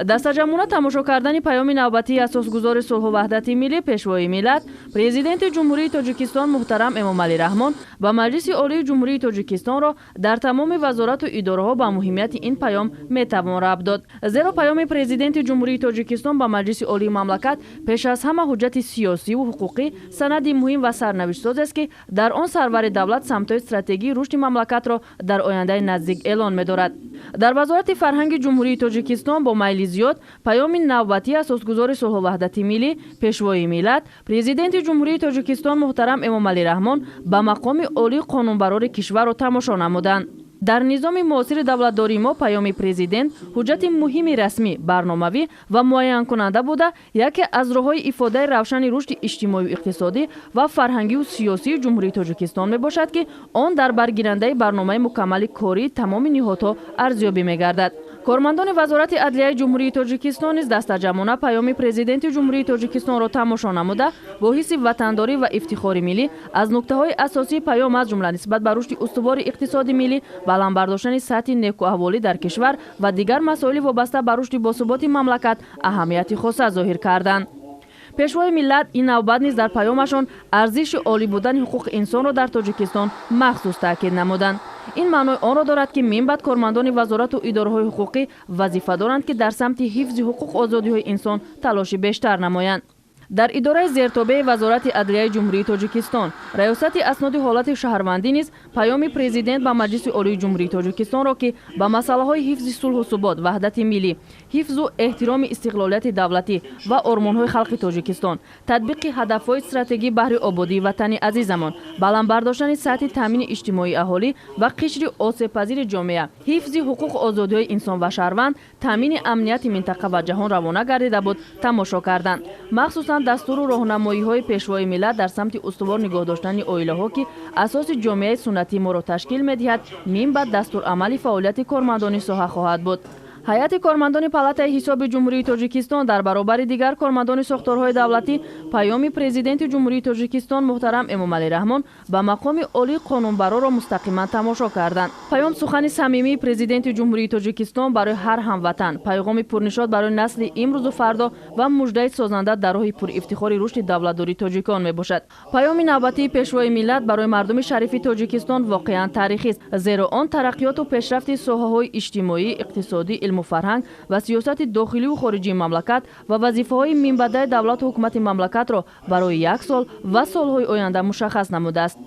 Дастаҷамъона тамошо кардани паёми навбатии асосгузори сулҳу ваҳдати миллӣ, Пешвои миллат, Президенти Ҷумҳурии Тоҷикистон муҳтарам Эмомалӣ Раҳмон ба Маҷлиси Олии Ҷумҳурии Тоҷикистонро дар тамоми вазорату идораҳо ба муҳимияти ин паём метавон рабт дод. Зеро паёми Президенти Ҷумҳурии Тоҷикистон ба Маҷлиси Олии мамлакат пеш аз ҳама ҳуҷҷати сиёсиву ҳуқуқӣ, санади муҳим ва сарнавиштсоз аст, ки дар он сарвари давлат самтҳои стратегии рушди мамлакатро дар ояндаи наздик эълон медорад. Дар Вазорати фарҳанги Ҷумҳурии Тоҷикистон бо майли зиёд паёми навбатии асосгузори сулҳу ваҳдати миллӣ, Пешвои миллат, Президенти Ҷумҳурии Тоҷикистон муҳтарам Эмомалӣ Раҳмон ба мақоми олии қонунбарори кишварро тамошо намуданд. Дар низоми муосири давлатдории мо паёми президент ҳуҷҷати муҳими расмӣ, барномавӣ ва муайянкунанда буда, яке аз роҳҳои ифодаи равшани рушди иҷтимоию иқтисодӣ ва фарҳангию сиёсии Ҷумҳурии Тоҷикистон мебошад, ки он дар баргирандаи барномаи мукаммали кории тамоми ниҳодҳо арзёбӣ мегардад. Кормандони Вазорати адлияи Ҷумҳурии Тоҷикистон низ дастаҷамъона паёми Президенти Ҷумҳурии Тоҷикистонро тамошо намуда, бо ҳисси ватандорӣ ва ифтихори миллӣ аз нуктаҳои асосии паём, аз ҷумла нисбат ба рушди устувори иқтисоди миллӣ, баланд бардоштани сатҳи некуаҳволӣ дар кишвар ва дигар масоили вобаста ба рушди босуботи мамлакат аҳамияти хоса зоҳир карданд. Пешвои миллат ин навбат низ дар паёмашон арзиши олӣ будани ҳуқуқи инсонро дар Тоҷикистон махсус таъкид намуданд. Ин маънои онро дорад, ки минбаъд кормандони вазорату идораҳои ҳуқуқӣ вазифа доранд, ки дар самти ҳифзи ҳуқуқ, озодиҳои инсон талоши бештар намоянд. Дар идораи зертобеи Вазорати адлияи Ҷумҳурии Тоҷикистон, Раёсати асноди ҳолати шаҳрвандӣ низ паёми президент ба Маҷлиси Олии Ҷумҳурии Тоҷикистонро, ки ба масъалаҳои ҳифзи сулҳу субот, ваҳдати миллӣ, ҳифзу эҳтироми истиқлолияти давлатӣ ва ормонҳои халқи Тоҷикистон, татбиқи ҳадафҳои стратегӣ баҳри ободии ватани азизамон, баланд бардоштани сатҳи таъмини иҷтимоии аҳолӣ ва қишри осебпазири ҷомеа, ҳифзи ҳуқуқу озодиҳои инсон ва шаҳрванд, таъмини амнияти минтақа ва ҷаҳон равона гардида буд, тамошо карданд. Махсусан дастуру роҳнамоиҳои пешвои миллат дар самти устувор нигоҳ доштани оилаҳо, ки асоси ҷомеаи суннатии моро ташкил медиҳад, минбаъд дастурамали фаъолияти кормандони соҳа хоҳад буд. Ҳайати кормандони Палатаи ҳисоби Ҷумҳурии Тоҷикистон дар баробари дигар кормандони сохторҳои давлатӣ паёми Президенти Ҷумҳурии Тоҷикистон муҳтарам Эмомалӣ Раҳмон ба мақоми олии қонунбарорро мустақиман тамошо карданд. Паём сухани самимии Президенти Ҷумҳурии Тоҷикистон барои ҳар ҳамватан, пайғоми пурнишод барои насли имрӯзу фардо ва муждаи созанда дар роҳи пурифтихори рушди давлатдории тоҷикон мебошад. Паёми навбатии Пешвои миллат барои мардуми шарифи Тоҷикистон воқеан таърихист, зеро он тараққиёту пешрафти соҳаҳои иҷтимоӣ, иқтисодӣ, илму фарҳанг ва сиёсати дохилию хориҷии мамлакат ва вазифаҳои минбаъдаи давлату ҳукумати мамлакатро барои як сол ва солҳои оянда мушаххас намудааст.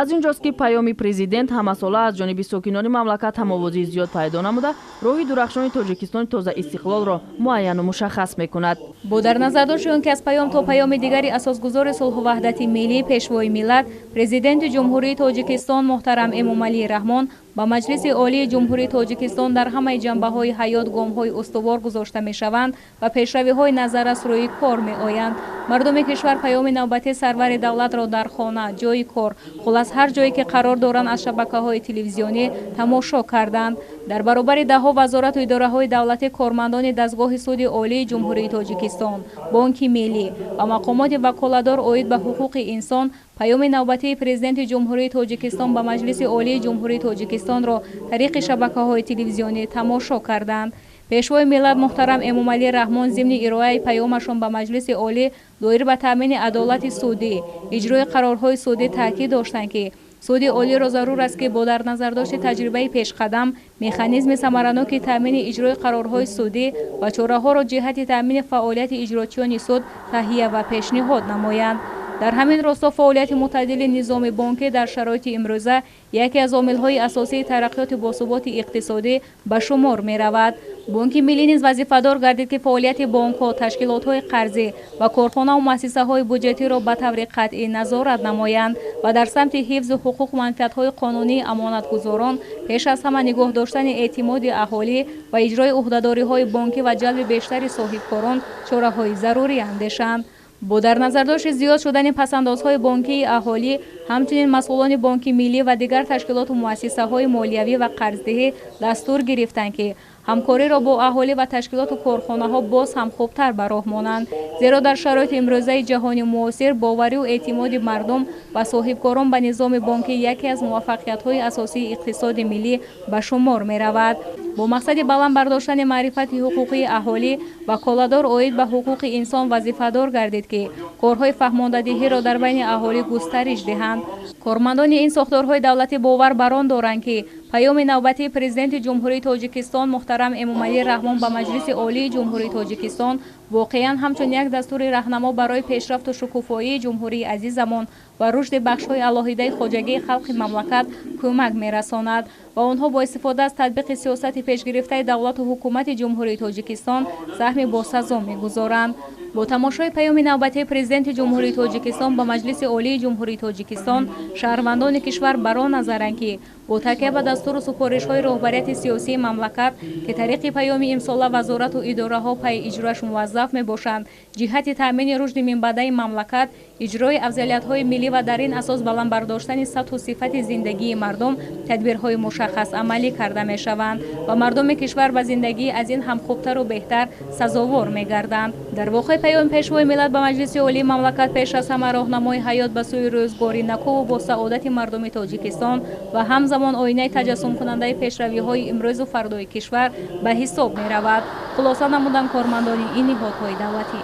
Аз ин ҷост, ки паёми президент ҳамасола аз ҷониби сокинони мамлакат ҳамовозии зиёд пайдо намуда, роҳи дурахшони Тоҷикистони тозаистиқлолро муайяну мушаххас мекунад. Бо дар назардошти он ки аз паём то паёми дигари асосгузори сулҳу ваҳдати миллӣ, Пешвои миллат, Президенти Ҷумҳурии Тоҷикистон муҳтарам Эмомалӣ Раҳмон ба Маҷлиси Олии Ҷумҳурии Тоҷикистон дар ҳамаи ҷанбаҳои ҳаёт гомҳои устувор гузошта мешаванд ва пешравиҳои назаррас рӯи кор меоянд, мардуми кишвар паёми навбатии сарвари давлатро дар хона, ҷойи кор, хулас, ҳар ҷое ки қарор доранд, аз шабакаҳои телевизионӣ тамошо карданд. Дар баробари даҳҳо вазорату идораҳои давлатӣ, кормандони дастгоҳи Суди Олии Ҷумҳурии Тоҷикистон, Бонки Миллӣ ва мақомоти ваколатдор оид ба ҳуқуқи инсон паёми навбатии Президенти Ҷумҳурии Тоҷикистон ба Маҷлиси Олии Ҷумҳурии Тоҷикистонро тариқи шабакаҳои телевизионӣ тамошо карданд. Пешвои миллат муҳтарам Эмомалӣ Раҳмон зимни ироаи паёмашон ба Маҷлиси Олӣ доир ба таъмини адолати судӣ, иҷрои қарорҳои судӣ таъкид доштанд, ки Суди Олиро зарур аст, ки бо дар назардошти таҷрибаи пешқадам механизми самараноки таъмини иҷрои қарорҳои судӣ ва чораҳоро ҷиҳати таъмини фаъолияти иҷрочиёни суд таҳия ва пешниҳод намоянд. Дар ҳамин росто фаъолияти мӯътадили низоми бонкӣ дар шароити имрӯза яке аз омилҳои асосии тараққиёти босуботи иқтисодӣ ба шумор меравад. Бонки Миллӣ низ вазифадор гардид, ки фаъолияти бонкҳо, ташкилотҳои қарзӣ ва корхонаву муассисаҳои буҷетиро ба таври қатъӣ назорат намоянд ва дар самти ҳифзу ҳуқуқу манфиатҳои қонунии амонатгузорон, пеш аз ҳама нигоҳ доштани эътимоди аҳолӣ ва иҷрои ӯҳдадориҳои бонкӣ ва ҷалби бештари соҳибкорон чораҳои зарурӣ андешанд. Бо дар назардошти зиёд шудани пасандозҳои бонкии аҳолӣ, ҳамчунин масъулони Бонки Миллӣ ва дигар ташкилоту муассисаҳои молиявӣ ва қарздиҳӣ дастур гирифтанд, ки ҳамкориро бо аҳолӣ ва ташкилоту корхонаҳо боз ҳам хубтар ба роҳ монанд, зеро дар шароити имрӯзаи ҷаҳони муосир боварию эътимоди мардум ва соҳибкорон ба низоми бонкӣ яке аз муваффақиятҳои асосии иқтисоди миллӣ ба шумор меравад. Бо мақсади баланд бардоштани маърифати ҳуқуқии аҳолӣ ваколатдор оид ба ҳуқуқи инсон вазифадор гардид, ки корҳои фаҳмондадиҳиро дар байни аҳолӣ густариш диҳанд. Кормандони ин сохторҳои давлатӣ бовар бар он доранд, ки паёми навбатии Президенти Ҷумҳурии Тоҷикистон муҳтарам Эмомалӣ Раҳмон ба Маҷлиси Олии Ҷумҳурии Тоҷикистон воқеан ҳамчун як дастури раҳнамо барои пешрафту шукуфоии ҷумҳурии азизамон ва рушди бахшҳои алоҳидаи хоҷагии халқи мамлакат кӯмак мерасонад ва онҳо бо истифода аз татбиқи сиёсати пешгирифтаи давлату ҳукумати Ҷумҳурии Тоҷикистон саҳми босазо мегузоранд. Бо тамошои паёми навбатии Президенти Ҷумҳурии Тоҷикистон ба Маҷлиси Олии Ҷумҳурии Тоҷикистон шаҳрвандони кишвар бар он назаранд, ки бо такя ба дастуру супоришҳои роҳбарияти сиёсии мамлакат, ки тариқи паёми имсола вазорату идораҳо пайи иҷрояш муваззаф мебошанд, ҷиҳати таъмини рушди минбаъдаи мамлакат, иҷрои афзалиятҳои миллӣ ва дар ин асос баланд бардоштани сатҳу сифати зиндагии мардум тадбирҳои мушаххас амалӣ карда мешаванд ва мардуми кишвар ба зиндагӣ аз ин ҳам хубтару беҳтар сазовор мегарданд. Дар воқеъ паёми Пешвои миллат ба Маҷлиси Олии мамлакат пеш аз ҳама роҳнамои ҳаёт ба сӯи рӯзгори накӯву бо саодати мардуми Тоҷикистон ва ҳамзамон оинаи таҷассумкунандаи пешравиҳои имрӯзу фардои кишвар ба ҳисоб меравад. Хулоса намуданд кормандони ин ниҳодҳои давлатӣ.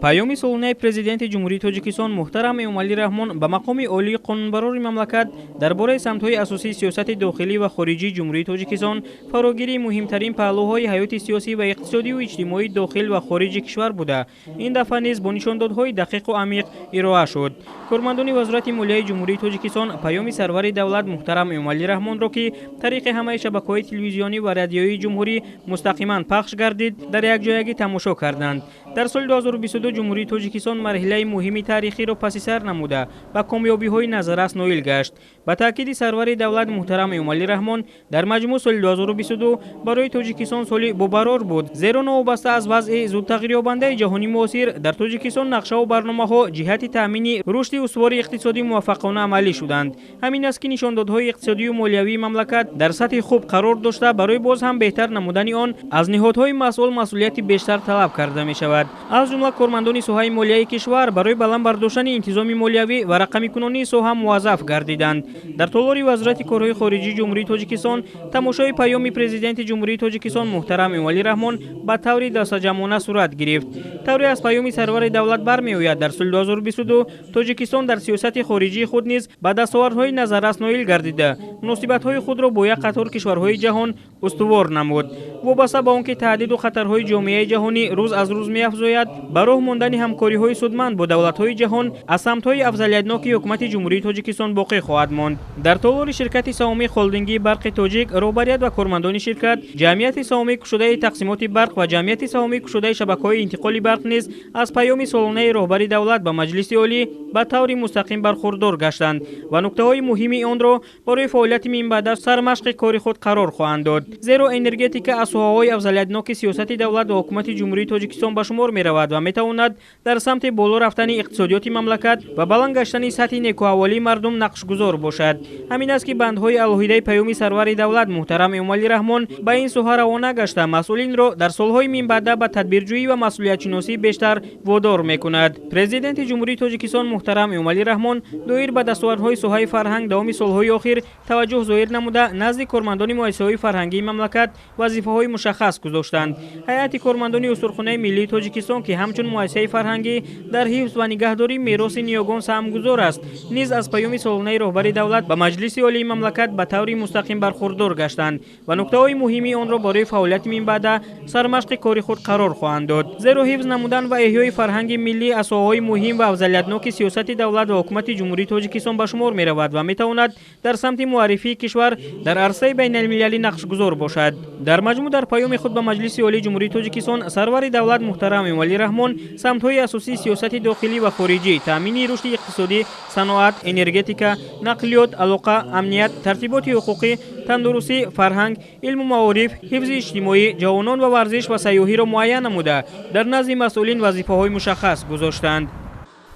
Паёми солонаи Президенти Ҷумҳурии Тоҷикистон муҳтарам Эмомалӣ Раҳмон ба мақоми олии қонунбарори мамлакат дар бораи самтҳои асосии сиёсати дохилӣ ва хориҷии Ҷумҳурии Тоҷикистон фарогирии муҳимтарин паҳлӯҳои ҳаёти сиёсӣ ва иқтисодию иҷтимоии дохил ва хориҷи кишвар буда, ин дафъа низ бо нишондодҳои дақиқу амиқ ироа шуд. Кормандони Вазорати молияи Ҷумҳурии Тоҷикистон паёми сарвари давлат муҳтарам Эмомалӣ Раҳмонро, ки тариқи ҳамаи шабакаҳои телевизионӣ ва радиоии ҷумҳурӣ мустақиман пахш гардид, дар якҷоягӣ тамошо карданд. Дар соли 2022 Ҷумҳурии Тоҷикистон марҳилаи муҳими таърихиро паси сар намуда ба комёбиҳои назаррас ноил гашт. Ба таъкиди сарвари давлат муҳтарам Эмомалӣ Раҳмон, дар маҷмӯъ соли 2022 барои Тоҷикистон соли бобарор буд, зеро новобаста аз вазъи зудтағйирёбандаи ҷаҳони муосир дар Тоҷикистон нақшаву барномаҳо ҷиҳати таъмини рушди устувори иқтисодӣ муваффақона амалӣ шуданд. Ҳамин аст, ки нишондодҳои иқтисодию молиявии мамлакат дар сатҳи хуб қарор дошта, барои боз ҳам беҳтар намудани он аз ниҳодҳои масъул масъулияти бештар талаб карда мешавад. Аз ҷумла кормандони соҳаи молияи кишвар барои баланд бардоштани интизоми молиявӣ ва рақамикунонии соҳа муваззаф гардиданд. Дар толори Вазорати корҳои хориҷии Ҷумҳурии Тоҷикистон тамошои паёми Президенти Ҷумҳурии Тоҷикистон муҳтарам Эмомалӣ Раҳмон ба таври дастаҷамъона сурат гирифт. Тавре аз паёми сарвари давлат бармеояд, дар соли 2022 Тоҷикистон дар сиёсати хориҷии худ низ ба дастовардҳои назаррас ноил гардида, муносибатҳои худро бо як қатор кишварҳои ҷаҳон устувор намуд. Вобаста ба он ки таҳдиду хатарҳои ҷомеаи ҷаҳонӣ рӯз аз рӯз меафзояд, ба роҳ мондани ҳамкориҳои судманд бо давлатҳои ҷаҳон аз самтҳои афзалиятноки ҳукумати Ҷумҳурии Тоҷикистон боқӣ хоҳад монд. Дар толори ширкати саҳомии холдингии барқи тоҷик роҳбарият ва кормандони ширкат, ҷамъияти саҳомии кушодаи тақсимоти барқ ва ҷамъияти саҳомии кушодаи шабакаҳои интиқоли барқ низ аз паёми солонаи роҳбари давлат ба Маҷлиси Олӣ ба таври мустақим бархурдор гаштанд ва нуктаҳои муҳими онро барои фаъолияти минбаъда сармашқи кори худ қарор хоҳанд дод. Зеро энергетика аз соҳаҳои афзалиятноки сиёсати давлат ва ҳукумати Ҷумҳурии Тоҷикистон ба шумор меравад ва метавонад дар самти боло рафтани иқтисодиёти мамлакат ва баланд гаштани сатҳи некӯаҳволии мардум нақшгузор бошад. Ҳамин аст, ки бандҳои алоҳидаи паёми сарвари давлат муҳтарам Эмомалӣ Раҳмон ба ин соҳа равона гашта, масъулинро дар солҳои минбаъда ба тадбирҷӯӣ ва масъулиятшиносӣ бештар водор мекунад. Президенти Ҷумҳурии Тоҷикистон муҳтарам Эмомалӣ Раҳмон доир ба дастовардҳои соҳаи фарҳанг давоми солҳои охир таваҷҷӯҳ зоҳир намуда, назди кормандони муассисаҳои фарҳангии мамлакат вазифаҳои мушаххас гузоштанд. Ҳайати кормандони Устурхонаи миллии Тоҷикистон, ки ҳамчун муассисаи фарҳангӣ дар ҳифз ва нигаҳдории мероси ниёгон саҳмгузор аст, низ аз паёми солонаи роҳбари давлат ба Маҷлиси Олии мамлакат ба таври мустақим бархурдор гаштанд ва нуктаҳои муҳими онро барои фаъолияти минбаъда сармашқи кори худ қарор хоҳанд дод. Зеро ҳифз намудан ва эҳёи фарҳанги миллӣ аз соҳаҳои муҳим ва афзалиятноки сиёсати давлат ва ҳукумати Ҷумҳурии Тоҷикистон ба шумор меравад ва метавонад дар самти муаррифии кишвар дар арсаи байналмилалӣ нақшгузор бошад. Дар маҷмӯъ дар паёми худ ба Маҷлиси Олии Ҷумҳурии Тоҷикистон сарвари давлат муҳтарам Эмомалӣ Раҳмон самтҳои асосии сиёсати дохилӣ ва хориҷӣ, таъмини рушди иқтисодӣ, саноат, энергетика, нақлиёт, алоқа, амният, тартиботи ҳуқуқӣ, тандурустӣ, фарҳанг, илму маориф, ҳифзи иҷтимоӣ, ҷавонон ва варзиш ва сайёҳиро муайян намуда, дар назди масъулин вазифаҳои мушаххас гузоштанд.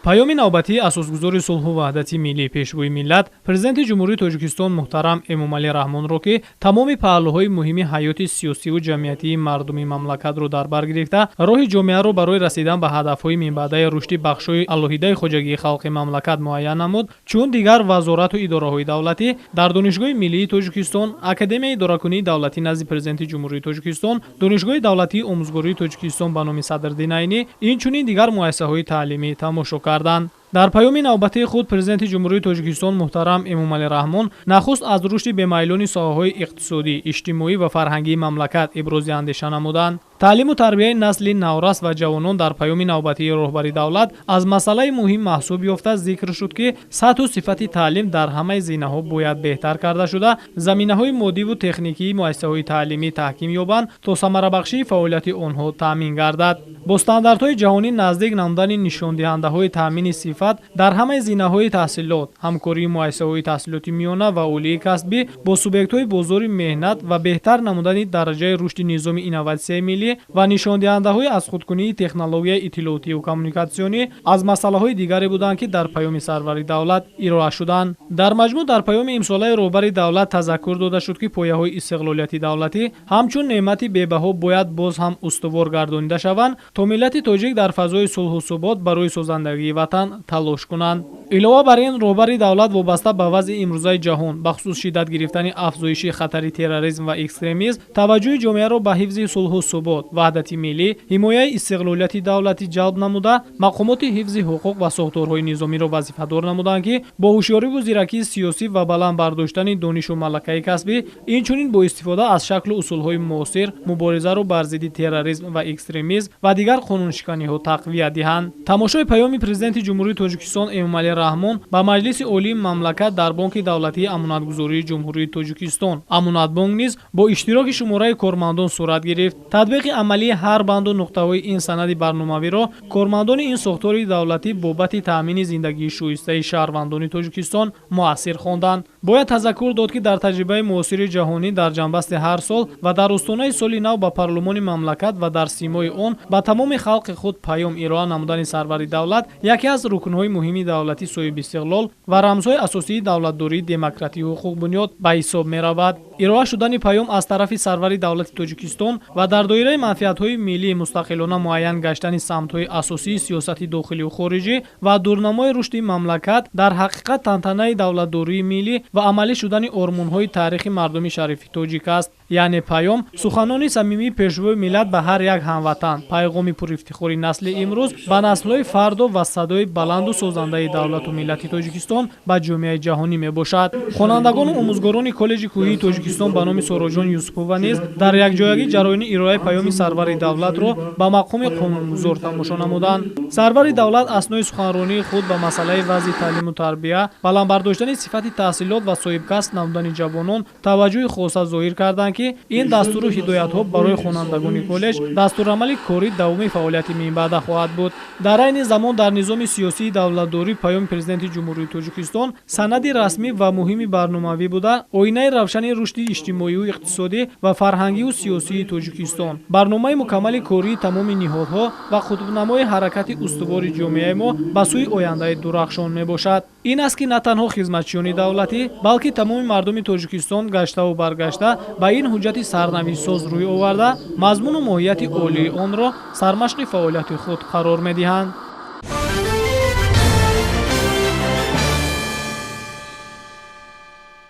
Паёми навбатии асосгузори сулҳу ваҳдати миллӣ, Пешвои миллат, Президенти Ҷумҳурии Тоҷикистон муҳтарам Эмомалӣ Раҳмонро, ки тамоми паҳлӯҳои муҳими ҳаёти сиёсиву ҷамъиятии мардуми мамлакатро дар бар гирифта, роҳи ҷомеаро барои расидан ба ҳадафҳои минбаъдаи рушди бахшҳои алоҳидаи хоҷагии халқи мамлакат муайян намуд, чун дигар вазорату идораҳои давлатӣ дар Донишгоҳи миллии Тоҷикистон, Академияи идоракунии давлатӣ назди Президенти Ҷумҳурии Тоҷикистон, Донишгоҳи давлатии омӯзгории Тоҷикистон ба номи Садриддин Айнӣ, инчунин дигар муассисаҳои таълимӣ тамошо карданд. Дар паёми навбатии худ Президенти Ҷумҳурии Тоҷикистон муҳтарам Эмомалӣ Раҳмон нахуст аз рушди бемайлони соҳаҳои иқтисодӣ, иҷтимоӣ ва фарҳангии мамлакат ибрози андеша намуданд. Таълиму тарбияи насли наврас ва ҷавонон дар паёми навбатии роҳбари давлат аз масъалаи муҳим маҳсуб ёфта зикр шуд, ки сатҳу сифати таълим дар ҳамаи зинаҳо бояд беҳтар карда шуда, заминаҳои моддиву техникии муассисаҳои таълимӣ таҳким ёбанд, то самарабахшии фаъолияти онҳо таъмин гардад. Бо стандартҳои ҷаҳонӣ наздик намудани нишондиҳандаҳои таъмини сифат дар ҳамаи зинаҳои таҳсилот, ҳамкории муассисаҳои таҳсилоти миёна ва олии касбӣ бо субъектҳои бозори меҳнат ва беҳтар намудани дараҷаи рушди низоми инноватсияи миллӣ ва нишондиҳандаҳои аз худкунии технологияи иттилоотиву коммуникатсионӣ аз масъалаҳои дигаре буданд, ки дар паёми сарвари давлат ироа шуданд. Дар маҷмӯъ дар паёми имсолаи роҳбари давлат тазаккур дода шуд, ки пояҳои истиқлолияти давлатӣ ҳамчун неъмати бебаҳо бояд боз ҳам устувор гардонида шаванд, то миллати тоҷик дар фазои сулҳу субот барои созандагии ватан талош кунанд. Илова бар ин, роҳбари давлат вобаста ба вазъи имрӯзаи ҷаҳон, бахусус шиддат гирифтани афзоиши хатари терроризм ва экстремизм, таваҷҷӯҳи ҷомеаро ба ҳифзи сулҳу субот, ваҳдати миллӣ, ҳимояи истиқлолияти давлатӣ ҷалб намуда, мақомоти ҳифзи ҳуқуқ ва сохторҳои низомиро вазифадор намуданд, ки бо ҳушёриву зиракии сиёсӣ ва баланд бардоштани донишу малакаи касбӣ, инчунин бо истифода аз шаклу усулҳои муосир муборизаро бар зидди терроризм ва экстремизм ва дигар қонуншиканиҳо тақвият диҳанд. Тамошои паёми Президенти Ҷумҳурии Тоҷикистон Эмомалӣ Раҳмон ба Маҷлиси Олии мамлакат дар Бонки давлатии амонатгузории Ҷумҳурии Тоҷикистон Амонатбонк низ бо иштироки шумораи кормандон сурат гирифт. Татбиқи амалии ҳар банду нуқтаҳои ин санади барномавиро кормандони ин сохтори давлатӣ бобати таъмини зиндагии шоистаи шаҳрвандони Тоҷикистон муассир хонданд. Бояд тазаккур дод, ки дар таҷрибаи муосири ҷаҳонӣ дар ҷанбасти ҳар сол ва дар устонаи соли нав ба парлумони мамлакат ва дар симои он ба тамоми халқи худ паём ироа намудани сарвари давлат яке аз рукнҳои муҳими давлати соҳибистиқлол ва рамзҳои асосии давлатдории демократию ҳуқуқбунёд ба ҳисоб меравад. Ироа шудани паём аз тарафи сарвари давлати Тоҷикистон ва дар доираи манфиатҳои миллии мустақилона муайян гаштани самтҳои асосии сиёсати дохилию хориҷӣ ва дурнамои рушди мамлакат дар ҳақиқат тантанаи давлатдории миллӣ ва амалӣ шудани ормонҳои таърихи мардуми шарифи тоҷик аст. Яъне паём суханони самимии пешвои миллат ба ҳар як ҳамватан, пайғоми пурифтихори насли имрӯз ба наслҳои фардо ва садои баланду созандаи давлату миллати Тоҷикистон ба ҷомеаи ҷаҳонӣ мебошад. Хонандагону омӯзгорони Коллеҷи кӯҳии Тоҷикистон ба номи Сороҷон Юсупова низ дар якҷоягӣ ҷараёни ироаи паёми сарвари давлатро ба мақоми қонунгузор тамошо намуданд. Сарвари давлат аснои суханронии худ ба масъалаи вазъи таълиму тарбия, баланд бардоштани сифати таҳсилот ва соҳибкасб намудани ҷавонон таваҷҷӯҳи хоса зоҳир карданд, ки ин дастуру ҳидоятҳо барои хонандагони коллеҷ дастурамали кори давоми фаъолияти минбаъда хоҳад буд. Дар айни замон дар низоми сиёсии давлатдорӣ паёми Президенти Ҷумҳурии Тоҷикистон санади расмӣ ва муҳими барномавӣ буда, оинаи равшани рушди иҷтимоию иқтисодӣ ва фарҳангию сиёсии Тоҷикистон, барномаи мукаммали кории тамоми ниҳодҳо ва қутбнамои ҳаракати устувори ҷомеаи мо ба сӯи ояндаи дурахшон мебошад. Ин аст, ки на танҳо хизматчиёни давлатӣ, балки тамоми мардуми Тоҷикистон гаштаву баргашта ба ин ҳуҷҷати сарнавиштсоз рӯй оварда, мазмуну моҳияти олии онро сармашқи фаъолияти худ қарор медиҳанд.